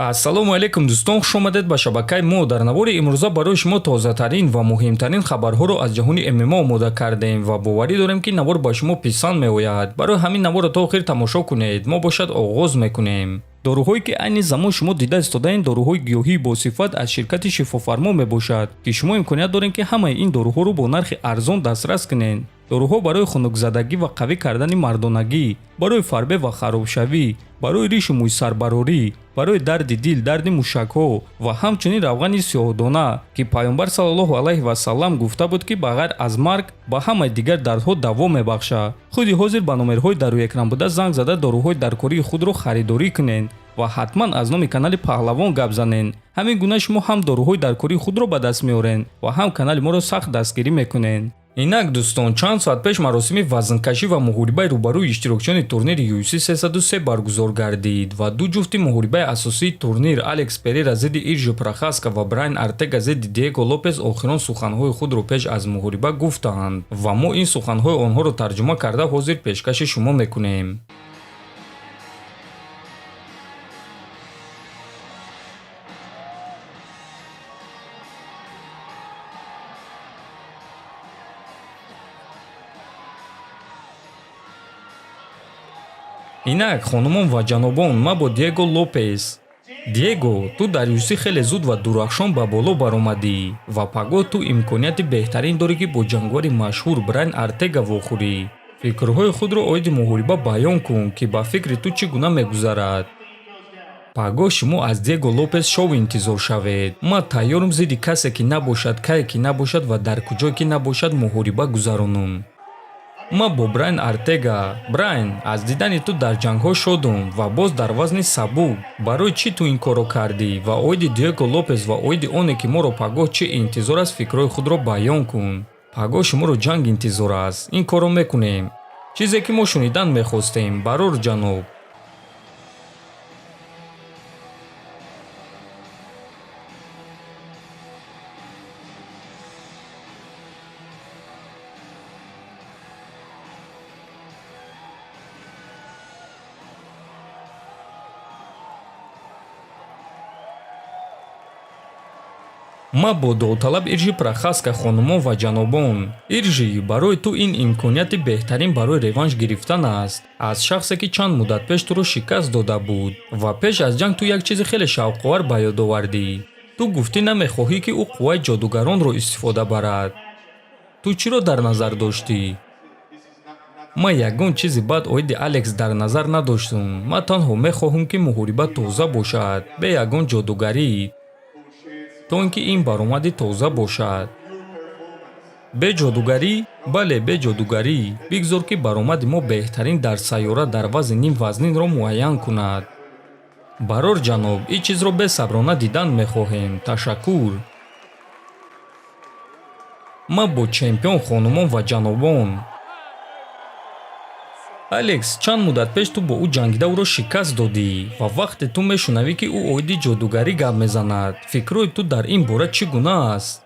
Ассалому алайкум, дӯстон, хуш омадед ба шабакаи мо. Дар навори имрӯза барои шумо тозатарин ва муҳимтарин хабарҳоро аз ҷаҳони ММА омода кардем ва боварӣ дорем, ки навор ба шумо писанд меояд. Барои ҳамин наворро то охир тамошо кунед. Мо бошад оғоз мекунем. Доруҳое, ки айни замон шумо дида истодаед, доруҳои гиёҳии босифат аз ширкати Шифофармо мебошад, ки шумо имконият доред, ки ҳамаи ин доруҳоро бо нархи арзон дастрас кунед. Доруҳо барои хунукзадагӣ ва қавӣ кардани мардонагӣ, барои фарбе ва харобшавӣ, барои ришу мӯйсарбарорӣ, барои дарди дил, дарди мушакҳо ва ҳамчунин равғани сиёҳдона, ки Пайғамбар саллаллоҳу алайҳи васаллам гуфта буд, ки ба ғайр аз марг ба ҳамаи дигар дардҳо даво мебахшад. Худи ҳозир ба номерҳои дар рӯи экран буда занг зада, доруҳои даркории худро харидорӣ кунед ва ҳатман аз номи канали Паҳлавон гап занед. Ҳамин гуна шумо ҳам доруҳои даркории худро ба даст меоред ва ҳам канали моро сахт дастгирӣ мекунед. Инак, дӯстон, чанд соат пеш маросими вазнкашӣ ва муҳорибаи рӯбарӯи иштирокчиёни турнири UFC 303 баргузор гардид ва ду ҷуфти муҳорибаи асосии турнир, Алекс Перера зидди Иржи Прохаска ва Брайан Артега зидди Диего Лопес, охирон суханҳои худро пеш аз муҳориба гуфтанд ва мо ин суханҳои онҳоро тарҷума карда, ҳозир пешкаши шумо мекунем. Инак, хонумон ва ҷанобон, ман бо Диего Лопес. Диего, ту дар UFC хеле зуд ва дурахшон ба боло баромадӣ ва пагоҳ ту имконияти беҳтарин дорӣ, ки бо ҷанговари машҳур Брайан Артега вохӯрӣ. Фикрҳои худро оиди муҳориба баён кун, ки ба фикри ту чӣ гуна мегузарад. Пагоҳ шумо аз Диего Лопес шоу интизор шавед. Ман тайёрам зидди касе ки набошад, кае ки набошад ва дар куҷое ки набошад муҳориба гузаронам. Ман бо Брайан Артега. Брайан, аз дидани ту дар ҷангҳо шодум ва боз дар вазни сабук. Барои чӣ ту ин корро кардӣ ва оиди Диего Лопес ва оиди оне, ки моро пагоҳ чӣ интизор аст, фикрҳои худро баён кун. Пагоҳ шуморо ҷанг интизор аст. Ин корро мекунем. Чизе ки мо шунидан мехостем. Барор, ҷаноб. Ман бо довталаб Иржи Прохаска. Хонумон ва ҷанобон, Иржи, барои ту ин имконияти беҳтарин барои реванш гирифтан аст аз шахсе, ки чанд муддат пеш туро шикаст дода буд. Ва пеш аз ҷанг ту як чизи хеле шавқовар ба ёд овардӣ. Ту гуфтӣ, намехоҳӣ, ки ӯ қувваи ҷодугаронро истифода барад. Ту чиро дар назар доштӣ? Ман ягон чизи бад оиди Алекс дар назар надоштум. Ман танҳо мехоҳам, ки муҳориба тоза бошад, бе ягон ҷодугарӣ, то ин ки ин баромади тоза бошад. Бе ҷодугарӣ? Бале, бе ҷодугарӣ. Бигзор, ки баромади мо беҳтарин дар сайёра дар вазни нимвазнинро муайян кунад. Барор, ҷаноб, ин чизро бесаброна дидан мехоҳем. Ташаккур. Ман бо чемпион. Хонумон ва ҷанобон, Алекс. Чанд муддат пеш ту бо ӯ ҷангида, ӯро шикаст додӣ ва вақте ту мешунавӣ, ки ӯ оиди ҷодугарӣ гап мезанад, фикрҳои ту дар ин бора чӣ гуна аст?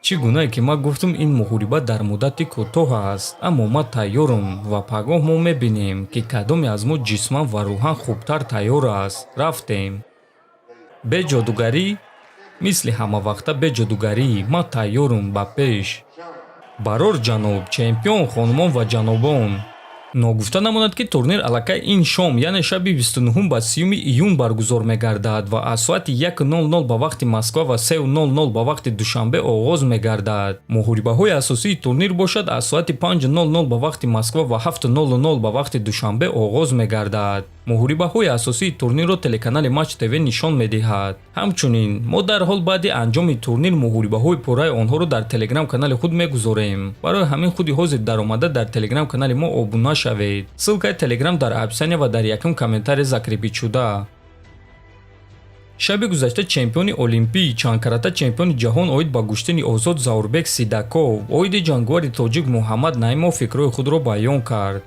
Чӣ гунае ки ман гуфтам, ин муҳориба дар муддати кӯтоҳ аст, аммо ман тайёрам ва пагоҳ мо мебинем, ки кадоме аз мо ҷисман ва рӯҳан хубтар тайёр аст. Рафтем. Бе ҷодугарӣ? Мисли ҳамавақта, бе ҷодугарӣ. Ман тайёрам. Ба пеш. Барор, ҷаноб чемпион. Хонумон ва ҷанобон, ногуфта намонад, ки турнир аллакай ин шом, яъне шаби 29 ба 30 июн баргузор мегардад ва аз соати 1:00 ба вақти Москва ва 3:00 ба вақти Душанбе оғоз мегардад. Муҳорибаҳои асосии турнир бошад, аз соати 5:00 ба вақти Москва ва 7:00 ба вақти Душанбе оғоз мегардад. Муҳорибаҳои асосии турнирро телеканали Матч ТВ нишон медиҳад. Ҳамчунин мо дарҳол баъди анҷоми турнир муҳорибаҳои пурраи онҳоро дар телеграм канали худ мегузорем. Барои ҳамин худи ҳозир даромада, дар телеграм канали мо обуна шавед. Ссылкаи телеграм дар описания ва дар якум комментарий закрепить шуда. Шаби гузашта чемпиони олимпӣ, чандкарата чемпиони ҷаҳон оид ба гӯштини озод Заурбек Сидаков оиди ҷанговари тоҷик Муҳаммад Наимов фикрҳои худро баён кард.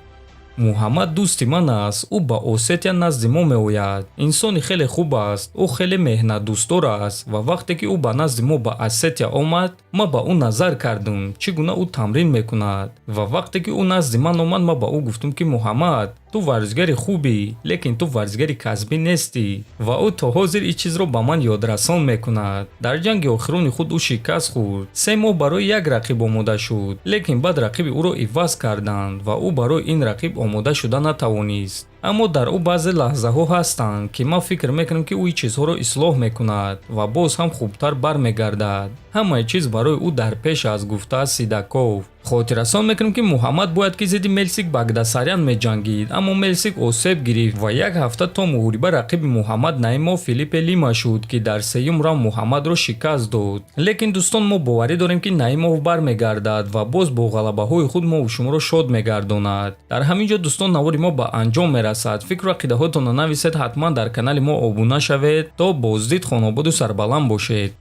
Муҳаммад дӯсти ман аст. Ӯ ба Осетия назди мо меояд. Инсони хеле хуб аст. Ӯ хеле меҳнатдӯстдор аст ва вақте ки ӯ ба назди мо ба Осетия омад, ман ба ӯ назар кардам, чӣ гуна ӯ тамрин мекунад. Ва вақте ки ӯ назди ман омад, ман ба ӯ гуфтам, ки: «Муҳаммад, Ту варзишгари хубӣ, лекин ту варзишгари касбӣ нестӣ. Ва ӯ то ҳозир ин чизро ба ман ёдрасон мекунад. Дар ҷанги охирони худ ӯ шикаст хӯрд. 3 моҳ барои як рақиб омода шуд, лекин баъд рақиби ӯро иваз карданд ва ӯ барои ин рақиб омода шуда натавонист. Аммо дар ӯ баъзе лаҳзаҳо ҳастанд, ки ман фикр мекунам, ки ӯ ин чизҳоро ислоҳ мекунад ва боз ҳам хубтар бармегардад. Ҳамаи чиз барои ӯ дар пеш аст, гуфтааст Сидаков. Хотиррасон мекунем, ки Муҳаммад бояд ки зидди Мелсик Багдасарян меҷангид, аммо Мелсик осеб гирифт ва як ҳафта то муҳориба рақиби Муҳаммад Наимов Филиппе Лима шуд, ки дар сеюм раунд Муҳаммадро шикаст дод. Лекин, дӯстон, мо боварӣ дорем, ки Наимов бармегардад ва боз бо ғалабаҳои худ мову шуморо шод мегардонад. Дар ҳамин ҷо, дӯстон, навори мо ба анҷом мерасад. Фикру ақидаҳотонро нависед, ҳатман дар канали мо обуна шавед. То боздид, хонободу сарбаланд бошед.